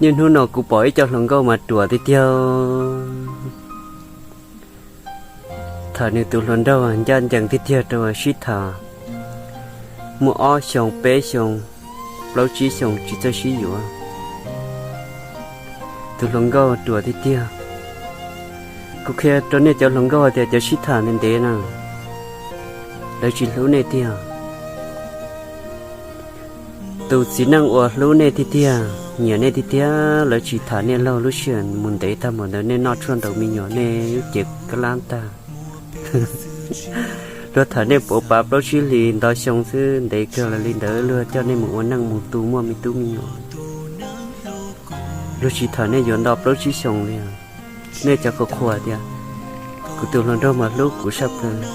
Niaj hnub no kuv pom ib co hluas nkauj mas ruam tiag tiag. Tham nws tus hluas nraug ncaj ncees tiag tiag rau sib tham muaj ob xyoos, peb xyoos, plaub tsib xyoos tsis txawj sib yuav. Tus hluas nkauj ruam tiag tiag. Kuv qhia rau nej cov hluas nkauj hais tias cov sib tham ntev ntev na, lawv tsis hlub nej tiag. Tus txiv neej uas hlub nej tiag tiag, nyiam nej tiag tiag, lawv tsis tham nej laug lub sij hawm mus ntev tag npaum ntawd nej noj tshuaj ntaus me nyuam nej lub cev kab lab tag. Luag tham nej puv pav plaub tsib hlis ntau xyoo xwb ntev kawg los li ntawd luag coj nej mus ua neej mus tu muaj me tub me nyuam. Luag tsis tham nej yuav nto plaub tsib xyoos li. Nej cov qhuas qhuas tias kuv tus hluas nraug mas hlub kuv saj plaws.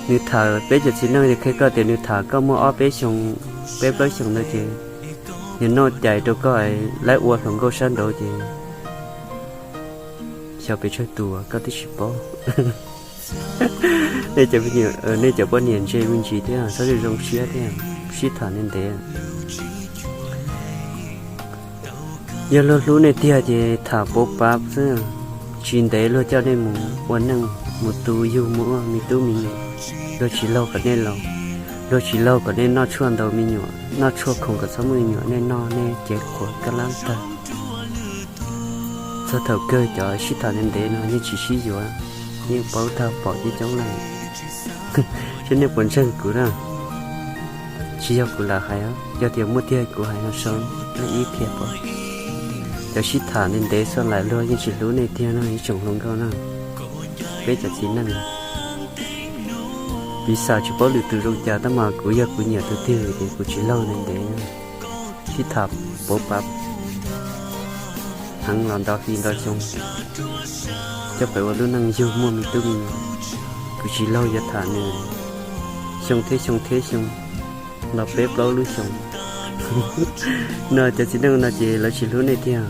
Nws tham peb cov txiv neej es qhia koj tias nws tham koj muaj ob peb xyoos, peb plaub xyoos ntawd ces nws noj cais rau koj, lawv ua hluas nkauj sab nraud ces xyov pes tsawg tus koj twb tsis paub. Nej cov poj niam ntse me ntsis thiab txhob zoo zoo siab thiab, sib tham ntev ntev. Yog luag hlub nej tiag ces tham puv pav xwb, tsis ntev luag coj nej mus ua neej mus tu yug mus ua me tub me nyuam. Luag tsis laug kom nej laus, luag tsis laug kom nej noj tshuaj ntaus me nyuam, noj tshuaj khoom kom txhob muaj me nyuam, nej noj nej cev qhuas kab lab tag. Txog thaum kawg cov sib tham ntev ntev no yeej tsis sib yuav, yeej paub tag pom coob coob lawm. Seb nej puas ntseeg kuv na? Tsis yog kuv lam hais, yog tias muaj tiag kuv hais no sau, ib qhia pom. Cov sib tham ntev ntev xwb lawm luag yeej tsis hlub nej tiag no ib tsoom hluas nkauj na, peb cov txiv neej. Piv xam tsis paub lwm tus zoo cas tab mas kuv yog kuv nyiam tus twg ces kuv tsis laug ntev ntev, sib tham puv pav heev los ntau hli ntau xyoo, coj pem ua lub neej yug muaj me tub me nyuam. Kuv tsis laug yuav tham nws xyoo thiab xyoo thiab xyoo los peb plaub lub xyoo. No cov txiv neej no ces lawv tsis hlub nej tiag.